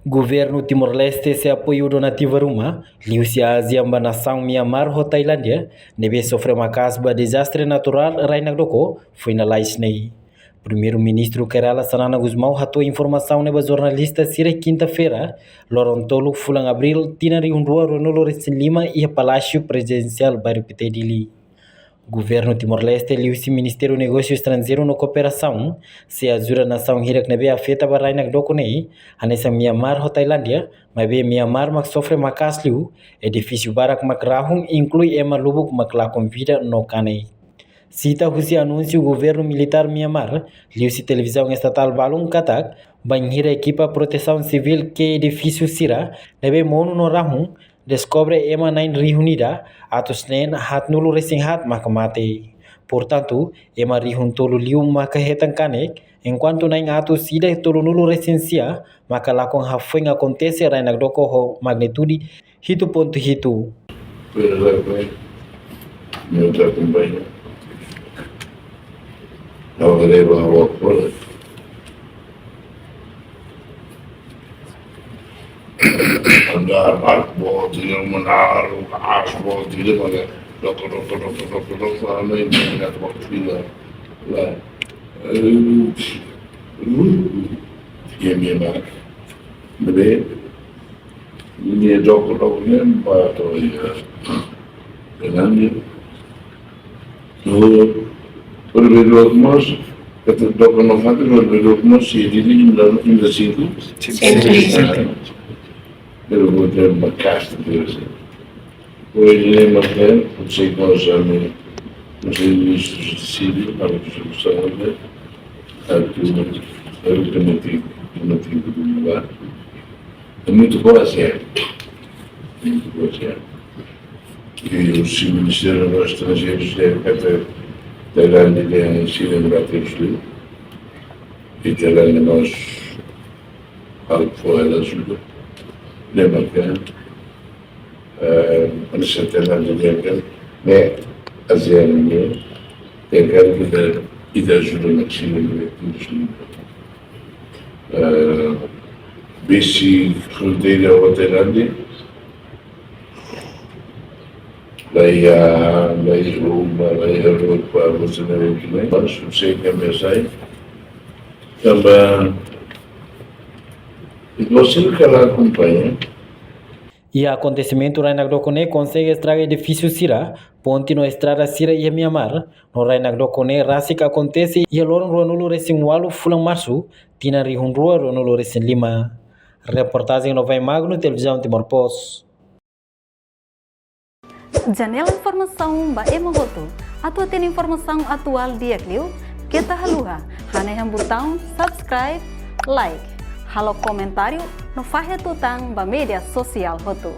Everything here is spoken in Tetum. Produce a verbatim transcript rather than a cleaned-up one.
Governu Timor-Leste sei apoiu donativa ruma liuhusi ASEAN ba nasaun Myanmar ho Tailándia ne'ebé sofre maka'as ba dezastre naturál rai-nakdoko foin lalais ne'e. Primeiru-Ministru Kay Rala Xanana Gusmão hato'o informasaun ne'e ba jornalista sira kinta-feira, loron tolu fulan Abríl, tinan rihun rua ruanulu resin lima iha Palásiu Prezidensiál Bairru Pité, Dili. Governu Timor-Leste liuhusi Ministériu Negósiu Estranjeiru no Kooperasaun sei ajuda nasaun hirak ne'ebé afeta ba rai-nakdoko ne'e, hanesan Myanmar ho Tailándia, maibé Myanmar mak sofre maka'as liu, edifísiu barak mak rahun, inklui ema lubuk mak lakon vida no kanek. Sita husi anúnsiu governu militár Myanmar liuhusi televizaun estatál balun katak, bainhira ekipa protesaun sivíl ke'e edifísiu sira ne'ebé monu no rahun, deskobre ema na'in rihun ida, atus neen haatnulu resin haat maka mate. Portantu, ema rihun tolu liu maka hetan kanek, enkuantu na'in atus ida tolunulu resin sia maka lakon hafoin akontese rai-nakdoko ho magnitude hitu pontu hitu. Pois é, bem, não te acompanha. Não, ele vai ao acordo. Anda, barco, bote, manar, asfalto, de maneira, toco, toco, toco, toco, toco, a mãe, minha, toco, filha, lá. Eh, eh, e a minha mãe, bebê, minha, toco, toco, minha, bato, ia, Fernando, no, por ver os mos, que te toca no fato, por ver os mos, se dirige, ainda, ainda cinco. Cinco. Pero vou ter uma casta de Deus. Hoje nem mais tempo, não sei qual já me, não sei, ministros de Síria, para que se possa ver, a turma, eu também tenho, eu não tenho que mudar. É muito boa, sério. Muito boa, sério. E o seu Ministério dos Estrangeiros deve até Tailândia, de Chile, para ter os livros. E Tailândia, nós, algo foi da ajuda. Lembra que, eh, antes de Tailândia, de que, né, ASEAN, né, tem que dar, e da ajuda na Chile, né, tem os livros. Eh, besi fronteira ho Tailándia, la iha, la iha Roma, la iha Europa, você não vê que nem, mas não sei quem me sai. Também, e você que lá acompanha. Iha akontesimentu rai-nakdoko ne'e konsege estraga edifísiu sira, ponte no estrada sira iha Myanmar, no rai-nakdoko ne'e rasik akontese iha loron ruanulu resin ualu fulan Marsu, tinan rihun rua ruanulu resin lima. Reportajen Novain Magno, Televizaun Timor Post. Janela informasaun ba ema hotu. Atu hatene informasaun atuál di'ak liu, keta haluha hanehan butaun subscribe, like, halo komentáriu no fahe tutan ba média sosiál hotu.